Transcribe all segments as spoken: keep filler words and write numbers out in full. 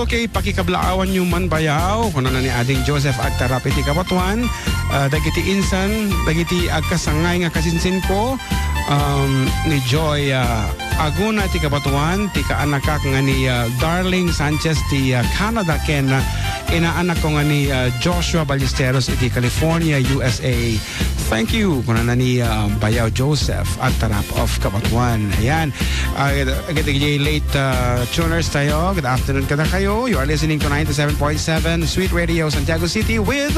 Okay, pakikablaawanyo man bayaw, kunana ni Ading Joseph Agtarap iti Cabatuan, ah, dagiti insan, dagiti agkasangay nga kasinsinko, um, ni Joy, ah, Aguna iti Cabatuan, ti kaanakak nga ni, ah, Darling Sanchez ti, ah, Canada, ken, ah, inaanakko nga ni, ah, Joshua Ballesteros iti California, U S A. Thank you, kunana ni, ah, Bayaw Joseph Agtarap of Cabatuan. Ayan. Ah, agad-, agad-, late, ah, tuners tayo. Good afternoon kadakayo. You are listening to ninety-seven point seven Sweet Radio Santiago City with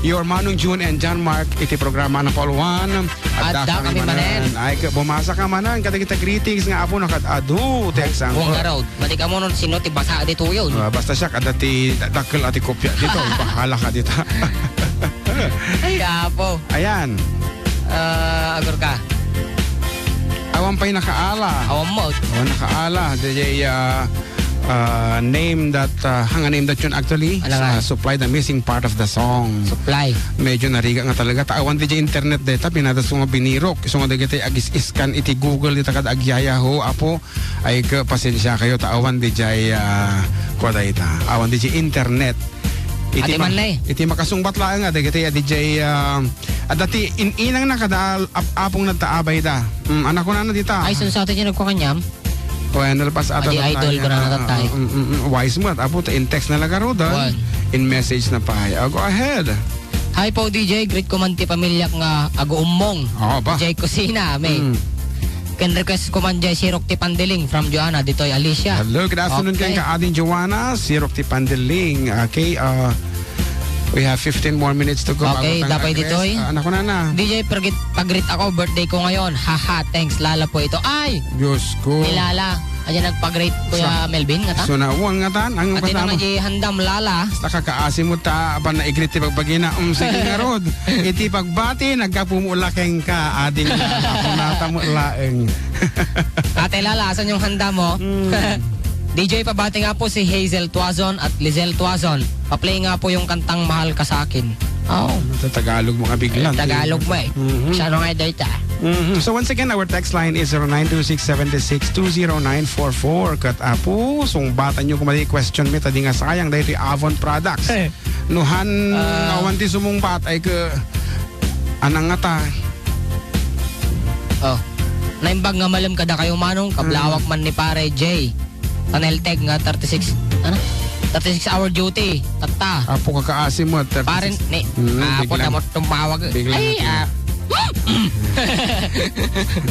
your Manong June and John Mark iti programa Napolwan. Adda kami manen. Ay, ka-, bumasa ka manen. Kadagita greetings nga apo na kad-, adu, text ang Buang Garaw. Madi ka mo nun sino ti basa ditoy. Ah, basta siya, kada ti da-, dakkel a ti kopya dito, bahala ka dita. Ay, apo. Ayan. Ah, agur ka. Awan pa'y nakaala. Awan mo. Awan nakaala. Di jay, ah, ah, name that, ah, hanga name that yun actually. Ano nga? Sa supply the missing part of the song. Supply. Medyo narigat nga talaga. Ta awan di jay internet data, pinatas ko nga binirok. Isu nga dagiti agis-iskan iti Google dita kad agyayaho, apo. Ay, ka, pasensia kayo, ta awan di jay, ah, kuwa dayta. Awan di jay internet. Iti Ati ma-, man lay. Iti makasungbat laeng nga, dagiti, ah, di jay, ah, adda ti in-inang na kada al-, ap-, apong nagtaabay da. Mm, anak ko na na dita. Ay, sun sa atin yung nagkukanyam? O, yan, nalpas ata Adi sa idol tayo. Ko na natatay. Ah, mm, mm, mm, wise mo, at apo, in text na lagaro, da. Wan. In message na pa. Ah, go ahead. Hi po, D J. Greet ko man ti pamilyak nga aguummong. Oo, ba? D J Kusina, may. Mm. Ken request ko man jay Sirok ti Pandiling from Joanna, ditoy Alicia. Hello, good afternoon, okay. Ken ka Ading Joanna, Sirok ti Pandiling. Okay, uh, we have fifteen more minutes to go. Okay, bago tayo dapay address. Ditoy. Ah, anak ko na na. D J, pagit-, pagrit ako, birthday ko ngayon. Haha, thanks, Lala po ito. Ay! Diyos ko. Ni Lala. Ayan nagpag-rate, Kuya Sa-, Melvin, nga ta? Sunawan nga tan, ang Ati kasama. Naman di handam lala. Basta kakaasim mo ta, apan naigrit ti pagbagina. Um, sige nga, Rod. Iti pagbati, nagkapumo la kenka, ading lala. Kunata mo laeng. Ate Lala, asan yung handa mo? Mm. D J, pabati nga po si Hazel Tuazon at Lizelle Tuazon. Pa-play nga po yung kantang Mahal Ka Sa Akin. Oh. Sa Tagalog mo nga bigla. Eh, Tagalog mo eh. Mhm. Siya ano nga dayta? Mhm. So once again, our text line is zero nine two six seven six two zero nine four four. Kat apo, sungbatan nyo kung mali question mi, tadi nga sayang dahil ti Avon Products. Eh. Nuhan, Ah. Awan ti sumungbat ay ke, anang nga ta. Oh. Naimbag nga malem kada kayo manong, kablawak Mm. man ni Pare J. Tanelteg nga thirty-six, ano? Thirty-six hour duty. Tatta. Apo kakaasim mo, thirty-six. Paren, ni, Mm, apo biglang, damot tumawag. Biglang Ay, natin. Ah.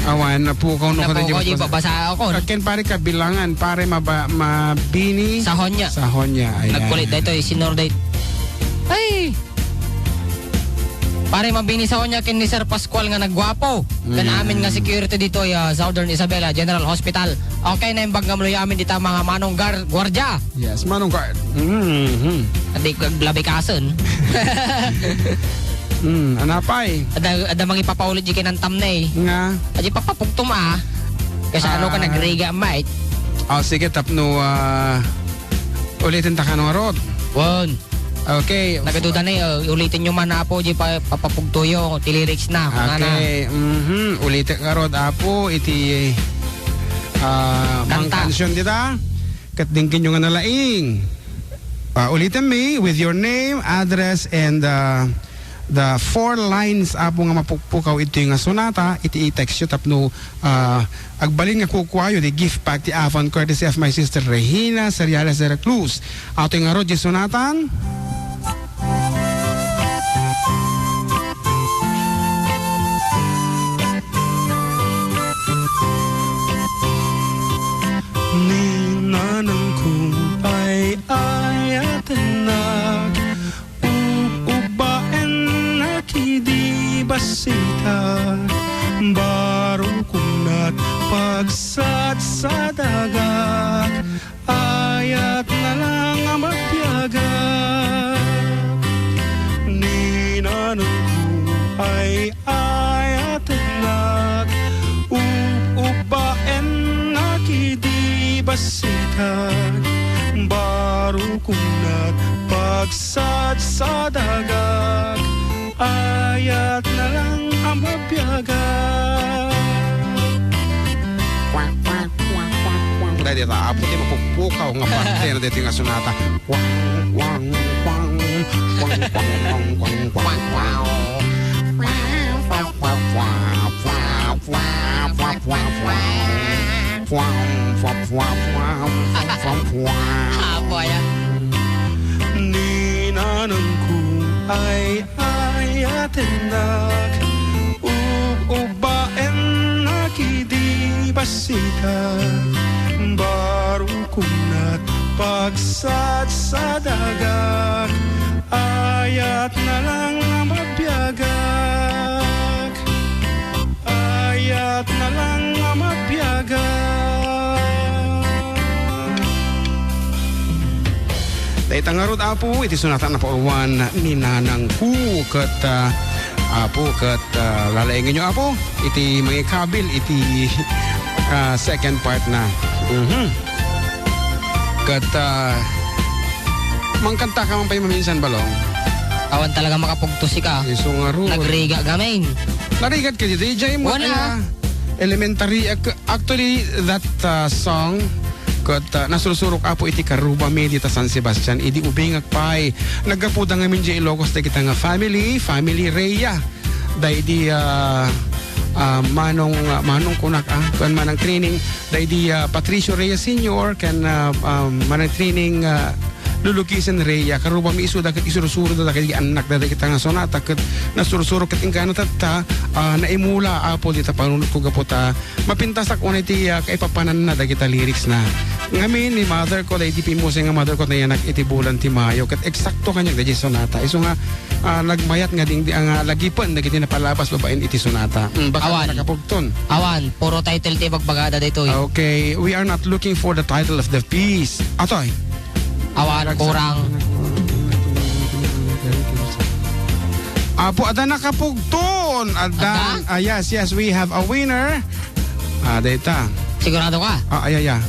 Awan, napukaw no Napukaw, kada di ba, basa ako. Akin pare kabilangan, pare maba-, mabini. Sahonya. Sahonya, ayan. Nagkulit da ito, eh, sinor da it-, Ay! Pare, mabini sa kanya ken ni Sir Pascual nga nagguapo. Ken Mm. amin nga security dito, ah, Southern Isabela General Hospital. Okay, naimbag nga maluya amin dita mga manong gar-, gwardiya. Yes, manong gar-, mhm. Adi ko aglabikasen. Mm, anapay? Ada, ada mangipapauli di kinantam na eh. Nga? Adi papapugtum ah. Kasi ano ka Ah. nagriga, mate? Oh, sige, tapno, ah, ulitin ta kano, Rod. Wan. Okay. Nagaduda na eh, oh, ulitin nyo man, Apo, di pa, papapugtuyo, ti lyrics na, kung ana. Okay, mhm. Ulitin ka, Rod, Apo, iti, ah, Kanta. Mang kansion dita. Ket dingkin nyo nga nalaing. Ah, ulitin mi, with your name, address, and, ah, the four lines, Apo, nga mapukpukaw iti nga sonata, iti i-text yo tapno, ah, agbalin nga kukuayo di gift pack ti Avon courtesy of my sister Regina Seriales de la Cruz. Ato nga Rod, Jesu natan. Ni nanangko ay ayatennak, ub-ubbaennak idi basita, barukongnak, pagsadsadagak, ayat na lang a mabiagak. Ni nanangko ay ayatennak, ub-ubbaennak idi basita, barukongnak, pagsadsadagak, ayat na lang a mabiagak. Ita, apo ti mapukpukaw nga parte na daytoy nga sonata. Wang, wang, wang, wang, wang, wang, wang, wang, wang. Apo, aya. Ni nanangko ay ayatennak, ub-ubbaennak idi bassit. Baro kunat pagsadsadagak, ayatna lang a mabiagak. Ayatna lang a mabiagak. Dayta ngarud, Apo, iti sonata a napauruan ni nanangko ket, ah, Apo, ket, ah, lalaengenyo, Apo, iti mangikabil iti, ah, second part na. Mhm. Ket, ah, mangkantaka man pay maminsan, Balong. Awan talaga makapugtos ika. Isu ngarud. Nagrigat gamin. Narigat ka, D J mo. Wala. Elementary, ac-, actually, that, uh, song, ket, uh, nasursurok, Apo, iti karubami dita San Sebastian, idi ubingak pay. Naggapuda ngamin di Ilocos dagita nga family, family Rhea. Daydi, uh, uh, Manong, uh, Manong kunak, ah, kuan, Manang Training. Daydi, uh, Patricio Rhea Senior, ken, uh, um, Manang Training, uh, Lulukisen Rhea, karubami isu da ket isursuro da dagiti annakda dagita nga sonata ket nasursuro ket inggana tatta, ah, naimula, Apo, dita panunotko gapu ta mapintasak unay ti, ah, kaipapananna dagita lyrics na. Ngamin ni mother ko, daydi pimmusay nga mother ko, nayanak iti bulan ti Mayo ket eksakto kaniak daydi sonata. Isu nga, ah, nagmayat nga ding, ah, nga lagipen dagiti napalabas babaen iti sonata. Mm, baka Awan. Nakapugton. Awan, puro title ti bagbagada daytoy. Okay, we are not looking for the title of the piece. Atoy. Awan, kurang. Apo, adda nakapugton. Adda? Adda? Ah, yes, yes, we have a winner. Ah, dayta. Sigurado ka? Ah, ay, ay, ay.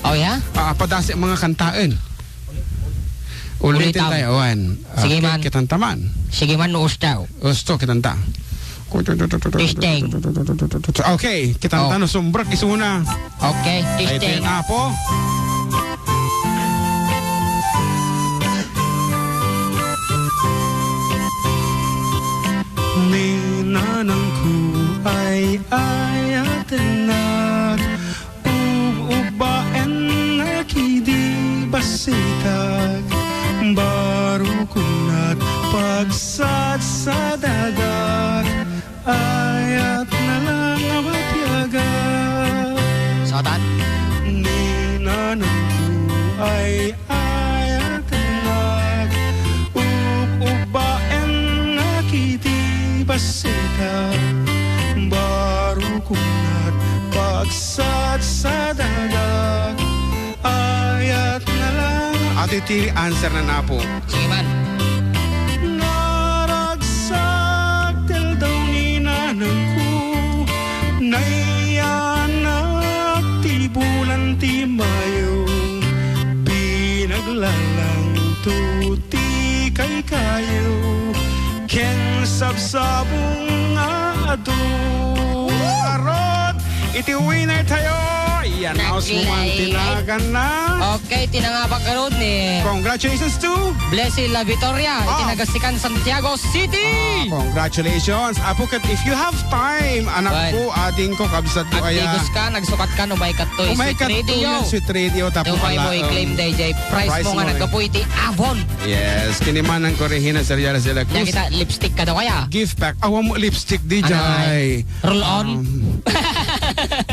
Oh, yeah? Ah, padasi mga kantaen. Ulitin Ulitam. Tayo, awan. Sige Okay, man. Kitanta man. Sige man, no ustaw. Usto, kitanta. Testing. Okay, kitanta Oh. No sumbrak isuna. Okay, Ay, testing. Apo. Ni nanangko ay ayatennak, ub-ubbaennak idi bassitak, baro kunat pagsadsadagak, ayatna lang a mabiagak. Satan? Ni nanangko ay ayatennak, ub-ubbaennak idi bassitak, baro kunat pagsadsadagak, ayatna lang. Atoy ti answer na, Apo. Sige man. Naragsak ti aldaw ni nanangko, nayanak ti bulan ti Mayo, pinaglalangto ti kaykayo, ken sabsabong nga adu. Ngarud, iti winner tayo. Yan, Naglay. Ausmuan ti naganna. Okay, ti nangabak ngarud ni Congratulations to Blessy La Victoria, iti Ah. Nagasikan, Santiago City. Ah, congratulations. Apo ket, if you have time, anak Wen. Ko, ading ko, kabsat ko, aya. Agdigos ka, nagsukat ka, umay katto, Umay Sweet katto Radio. Yan, Sweet Radio, tapos Umay mo ala, i-claim um, dayjay prize prize mo nga mo, eh. Naggapu iti Avon. Yes, kinimanan ko Regina Seriales de la Cruz. Yan kita, lipstick ka daw kaya? Gift pack. Awa mo lipstick, di Ano, jay. Ay? Roll on? Um,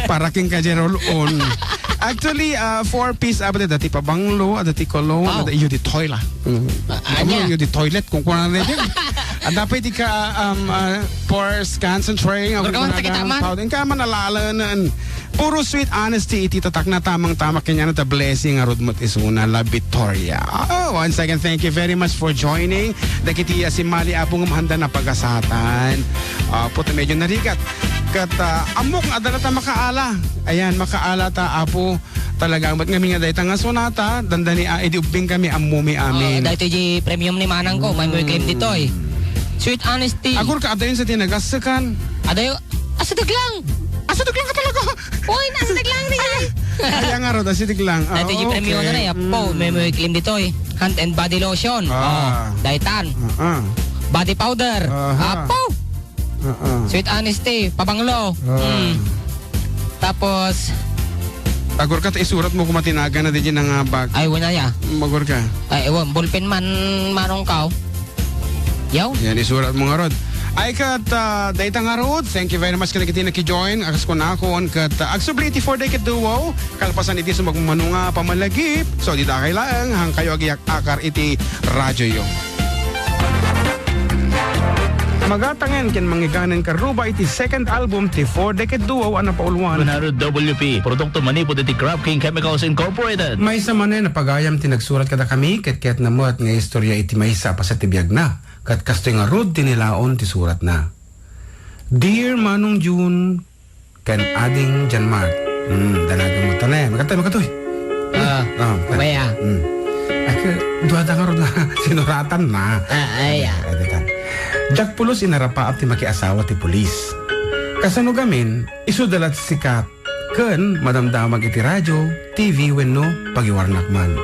para king ka, jay, roll on. Actually, ah, four piece, ah, dati pabanglo, ah, dati cologne, Oh. Ah, dati eau de toilette. Mm. Ah, Ano anya? Eau de toilette, kung kuwan na rin. Ang dapat di ka, um, ah, pores, concentrate, ang Pero kawan, kuwan sakit na aman. Powder. Ang kaman alalanan. Puro sweet honesty iti tatak na tamang-tama kanya na ta blessing a road mo't isuna La Victoria. Oh, once again, thank you very much for joining. Dagiti, ah, simmali, Apo, nga mahanda na pagasatan. Ah, puta, medyo narigat. Kat, ah, amok nga adala ta makaala. Ayan, makaala ta, Apo. Talaga, amot nga minga dayta nga sonata, dandani, ah, idi ubbing kami, ammo mi amin. Oh, dayta di premium ni manang ko, may mo claim ditoy. Sweet honesty. Agur ka, adayon sa tinagas, sekan. Adayo, Asideg lang! Asideg lang ka talaga! Uy, naasideg lang, di ay! Ay, ang arot, acidic lang. Ah, Dati di premio na okay. na, ya, po, Mm. may, may claim ditoy. Hand and body lotion. Ah. Oh, daytan. Ah, ah. Body powder. Aha. Apo. Ah, ah. Sweet honesty, pabanglo. Ah. Mm. Tapos, Agor ka, ta isurat mo kumatinaga na di nga bag. Ay, wala ya. Magor ka. Ay, ewan, ballpen man, manong kao. Yaw? Yan, isurat mo ngarud. Ay, ket, ah, dayta ngarud, thank you very much kadagiti nakijoin. Akas kunakon, ket, ah, agsubli iti Four Decade Duo, kalpasan iti sumagmamano nga pamalagip. So, dita kay laeng, hangkayo agiyak-akar iti radyoyo. Magatangen ken mangiganen karuba iti second album ti Four Decade Duo a napauluan. One hundred W P, produkto manipud iti Crop King Chemicals Incorporated. Maysa manen a pagayam ti nagsurat kadakami, ket kayatna met nga istorya iti maysa a paset ti biagna. Ket kastoy ngarud ti nilaon ti suratna. Dear Manong Jun ken Ading Jan Mark. Hmm, danagan mo ta ne. Makatoy, makatoy. Ah, Ah, maya. Hmm. Ay, ke, duada ngarud nga sinuratan na. Ah, ay, ah. Ay, datan. Diak pulos inarapaap ti makiasawa ti pulis. Kasano gamin, isuda la't sikat ken madamdamag iti radyo, T V wenno pagiwarnak man.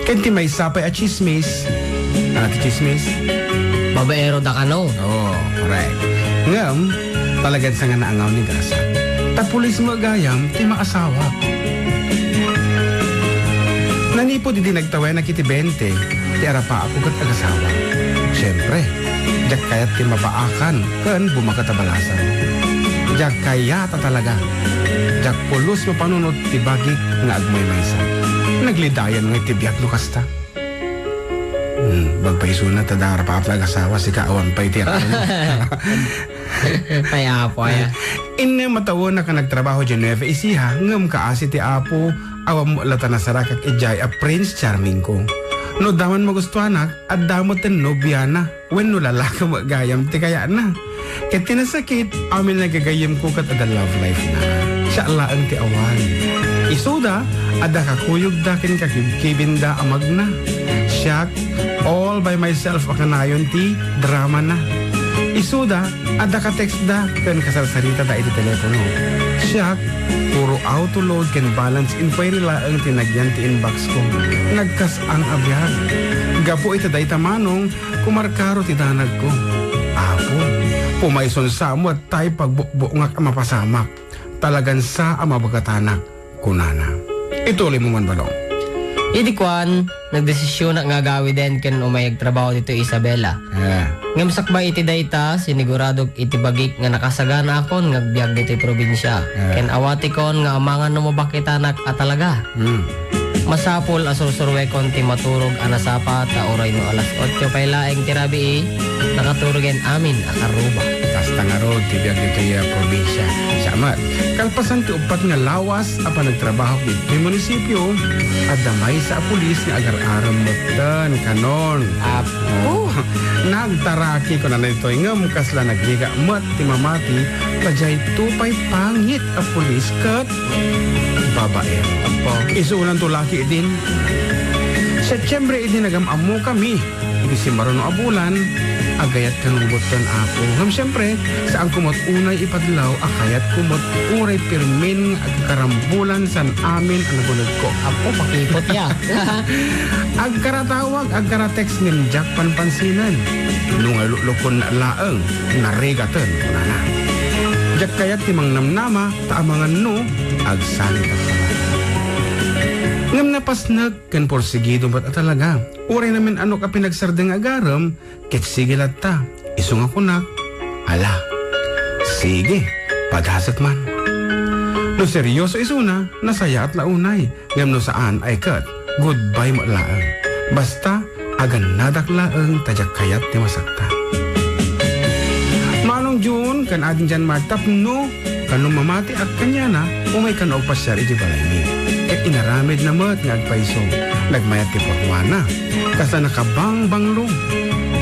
Ken ti maysa pay a tsismis, ah, ti tsismis? Babaero da kano? Oo, correct. Ngem, talagan sa nga naangaw ni gasa. Ta pulis met gayam ti maasawa. Nanipud idi nagtawenak iti bente, ti arapaapko ket agasawa. Siempre, diak kayat ti mabaakan ken bumaket a balasan. Diak kayat a talaga. Diak pulos mapanunot ti bagik nga agmaymaysa. Naglidayan nga iti biag no kasta. Hmm, bagpaisuna ta da arapaap ti agasawa, sika awan pay ti Ay, apo, aya. Innem a tawen a nagtrabaho diay Nueva Ecija, ngem kaasi ti Apo, awan met la ta nasarakak idiay a Prince Charming ko. No adda man magustuanak, adda met ti nobiana, wenno lalaki met gayam ti kayatna. Ket ti nasakit, amin nga gagayyemko ket adda love life na. Siak laeng ti awan. Isuda, adda kakuyogda ken kakibkibinda a magna. Siak, all by myself a kanayon ti drama na. Isuda, adda ka-text da ken kasarsaritada iti telepono. Siak, puro auto load ken balance inquiry laeng ti nagyan ti inbox ko. Nagkas-ang a biag. Gapu iti dayta manong, kumarkaro ti danagko. Apo, pumayson sa met tay pagbukbukngak a mapasamak. Talagan sa a mabagatanak. Kunana. Ituloy mo man, Balong. Idi kuan, nagdesisionak nga agawiden ken umay agtrabaho ditoy Isabela. Ah. Ngem sakbay iti dayta, siniguradok iti bagik nga nakasaganaakon nga agbiag ditoy probinsia. Ah. Ken awatikon nga amangan no mabakitanak a talaga. Hmm. Masapul a sursuruekon ti maturog a nasapa ta uray no alas otso pay laeng ti rabii, nakaturogen amin a karuba. Kasta ngarud ti biag ditoy a probinsia. Siak met, kalpasan ti uppat nga lawas a panagtrabaho iti munisipio, adda maysa a pulis nga agar-arem metten kanon. Apo. Nagtaraki, kunana ditoy, ngem kasla nagrigat met ti mamati, ta daytoy pay pangit a pulis ket babae. Apo. Isunan to laki idin. Setiembre idi nagam-ammokami. Iti simmaruno a bulan, agayat kano metten, Apo. Ngem siempre, saanko met unay ipadlaw a kayatko met uray pirmin nga agkarambulan san amin a nabunegko. Apo, pakipot ya. Agkaratawag, agkaratext ngem diak panpansinen. No nga luklukon laeng, narigaten, kunana. Diak kayat ti mangnamnama, ta amangan no, agsanit a panata. Ngem napasnek, ken porsigido met a talaga. Uray namin-anok a pinagsardeng nga agarem, ket sige latta. Isu nga kunak, ala, sige, padasek man. No seryoso isuna, nasayaat la unay. Ngem no saan, ay ket, goodbye met laeng. Basta, agannadak laeng ta diak kayat ti masakta. Manong Jun, ken Ading Jan Mark, tapno kano mamatiak kaniana, umay kano agpasiar iti balaymi. Ket inaramidna met nga agpayso. Nagmayat ti purruana. Kasla nakabangbanglo.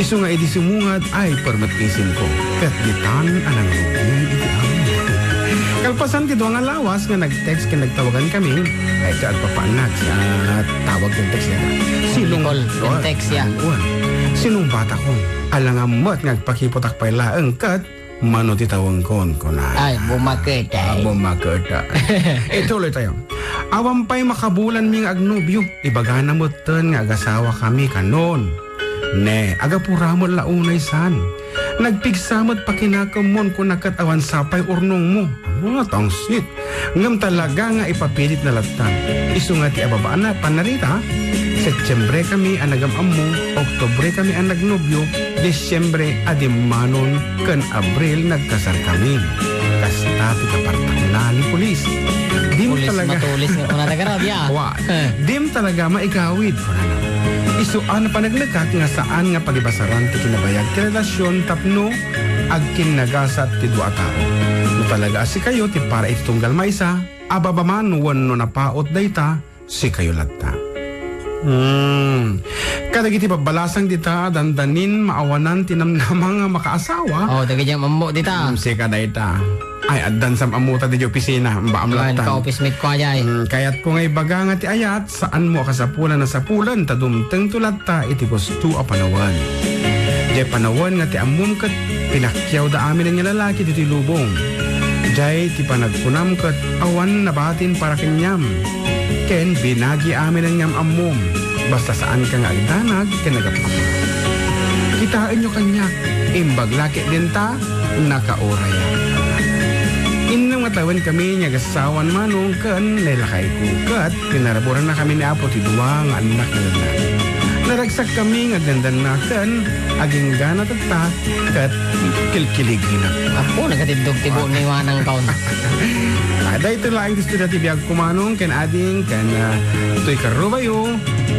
Isu nga idi sumungad, ay, permet isimko. Ket ditan a nangrugi iti amin. Kalpasan ti dua nga lawas nga nag-text ken nagtawagan kami, ay, ket agpapaannak sa tawag ken text ya. Sinong Call ken text ya. Uwan. Sinong batakon? Alangan met nga agpakiputak pay laeng ket mano ti tawengkon, kuna. Ay, bumaketa. Ah, bumaketa. Ituloy tayo. Awan pay makabulanmi nga agnobio. Ibagana metten nga agasawakami kanon. Ne, agapura met la unay san. Nagpigsa met pakinakemmon, kuna ket awan sapay urnongmo. Ano nga tangsit? Ngem talaga nga ipapilitna latta. Isu nga ti ababaanna, pannarita, Setyembre kami a nagam-ammo, Oktubre kami a nagnobio, Disyembre a dimmanon, ken Abril nagkasarkami. Kasta ti kapartakna ni pulis. Dim Pulis talaga. Matulis nga kunana, garabya. Wa. Eh. Dim talaga maigawid, kunana. Isu a napanagnekak nga saan nga pagibasaran ti kinabayag ti relasyon tapno agkinnagasat ti dua a tao. No talaga a sikayo ti para iti tunggal maysa, ababa man wenno napaut dayta, sikayo latta. Hmm. Kadagiti babbalasang dita, dandanin maawanan ti namnama nga makaasawa. Oh, dagiti am-ammo dita. Hmm, sika dayta. Ay, addan sam-ammota di opisina, baam Awan, latta. Ka-office mate ko, ayay. Hmm, kayatko nga ibaga nga ti ayat, saanmo a kasapulan a sapulen ta dumtengto latta iti gusto a panawen. Diay panawen nga ti ammom ket pinakiawda aminen nga lalaki ditoy lubong. Diay ti panagkunam ket awan nabatin para kaniam. Ken binagi aminen nga am-ammom. Basta saanka nga agdanag ken nagapama. Kitaenyo kaniak, imbag la ketdin ta nakaurayak. Innem nga tawen kami ni agassawan Manong ken ni lakayko, ket pinaraburannakami ni Apo ti dua nga annak nga lalaki. Naragsakkami nga agdandanna ken aginggana tatta ket kilkiligenak. Apo, nagatiddog ti buot ni Manang kaon. Ah, daytoy laeng ti istorya ti biagko Manong ken ading ken, ah, toy karrubayo,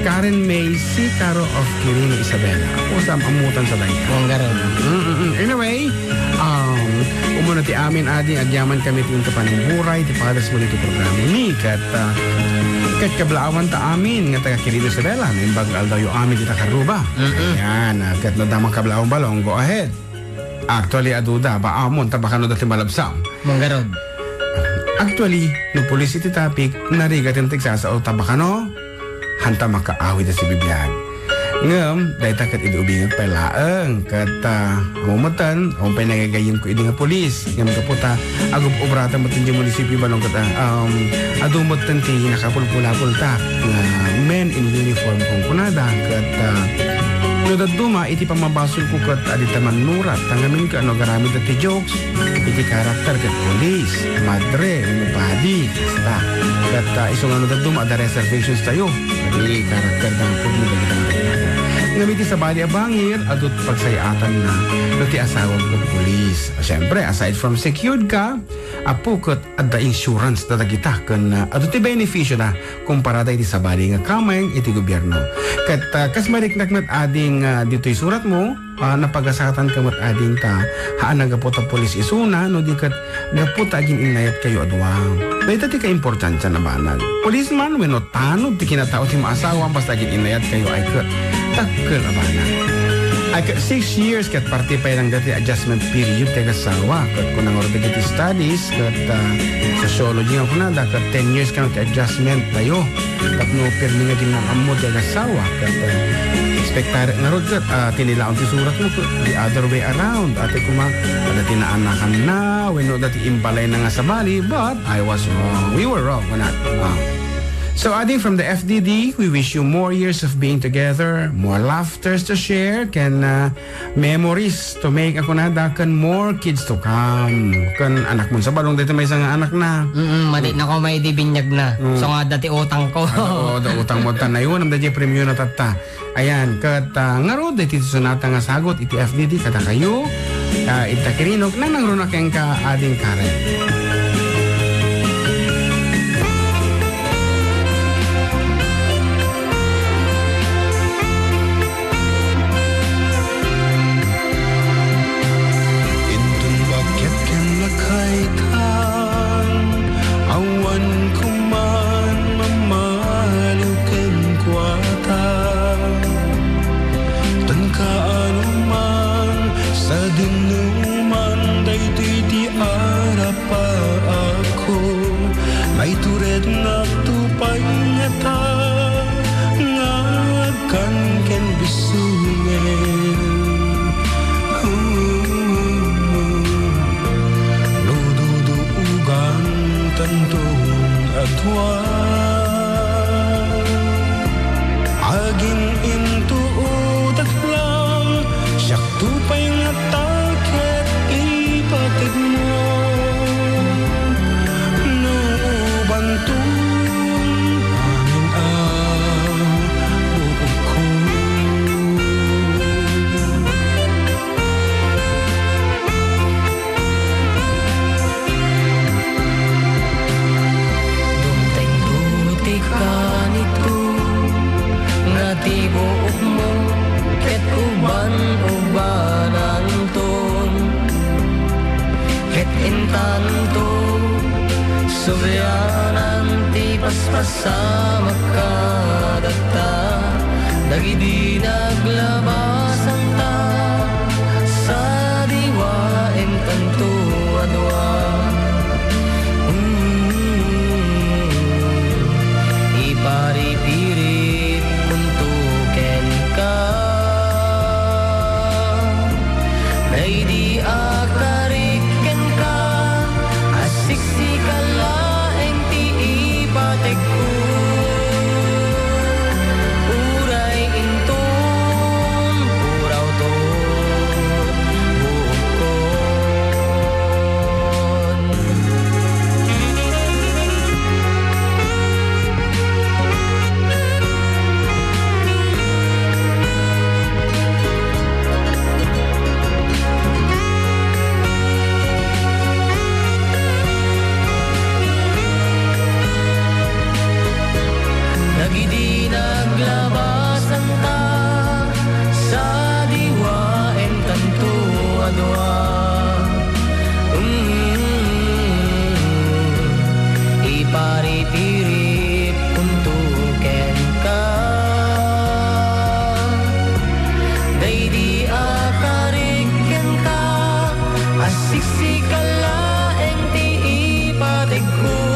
Karen May Sicaro of Quirino, Isabela. Apo, sam-ammotan sa dayta. Manggaron. Mm, mm, mm. Anyway, um, umuna ti amin, ading, agyaman kami ti inka panangburay ti padasmo ditoy programa mi, ket, ah, ket kablaawan ta amin nga taga Quirino, Isabela, naimbag nga aldawyo amin dita karruba. Mm-mm. Ayan, ah, ket no adda man kablaawan balong, go ahead. Actually, adu da, baamon, ta bakano da ti malabsam. Manggaron. Actually, no pulis iti topic, narigat ti agsasao, ta bakano, hanta makaawid a sibibiag. Ngem, dayta ket idi ubingek pay laeng, ket, ah, ammom metten, awan pay nagagayyemko idi nga pulis. Ngem gapu ta, agub-ubrata metten diay munisipio Balong ket, ah, um, adu metten ti nakapulpulapulta nga men in uniform kunkunada, ket, ah, no dadduma iti pammabasolko ket adda ta mannurat, ta ngamin ket no agaramidda ti jokes, iti karakter ket pulis, madre, wenno badi, kasta. Ket, ah, isu nga no dadduma adda reservations tayo, iti karakter da nga pudno dagita nga tattao. Ngem iti sabali a bangir, adu ti pagsay-atanna no ti asawam ket pulis. Siyempre, aside from secured ka, apo ket adda insurance da dagita ken, ah, adu ti beneficio da kumpara da iti sabali nga kameng iti gobierno. Ket, ah, kas mariknak met ading, ah, ditoy suratmo, ah, napagasatanka met ading ta, haan a gapu ta pulis isuna, no di ket gapu ta agin-innayatkayo a dua. Dayta ti kaimportantian a banag. Policeman wenno tanod ti kinatao ti maasawa basta agin-innayatkayo ay ket dakkel a banag. Ay ket six years ket parte pay lang dati adjustment period ti agassawa. Ket kuna ngarud dagiti studies ket, ah, sociology nga kunada ket ten years kano ti adjustment tayo. Tapno pirmi nga di nam-ammo ti agassawa. Ket, ah, expectarek ngarud ket, ah, tinilaon ti suratmo ket the other way around. Ate koma, adda ti naanakanna, wenno adda ti imbalayna nga sabali, but I was wrong. We were wrong, kunana. Ah. So, ading from the F D D, we wish you more years of being together, more laughters to share, ken, ah, memories to make, a kunada, ken more kids to come. Ken anakmon sa balong, dayta maysa nga anakna. Mm, madi na ko may di binyagna. Mm. So nga, adda ti utangko. Adda, oo, adda utangmo, ta nayon, amda di premio na tatta. Ayan, ket, ah, ngarud, iti sunata nga sagut, iti F D D, kadakayo, ah, ita Kirinok, nanangruna kenka, ading Karen. Inton bakket ken lakaytan, awan koman mamaliw kenkuata. Tan kaano man, sadinoman daytoy ti arapaakko, maiturednak to pay ngata nga agkan ken bisungen. No dudugan tanton a tua. Sublianan ti paspasamak kadatta, dagidi naglabasanta, sadiwaentanto a dua. Mm, iparipiripkonto kenka. Daydi a karik kenka, a siksika laeng ti ipategko. Uray inton purawto, buokkon. Dagidi naglabasanta, sadiwaentanto a dua. Mm, iparipiripkonto kenka. Daydi a karik kenka, a siksika laeng ti ipategko.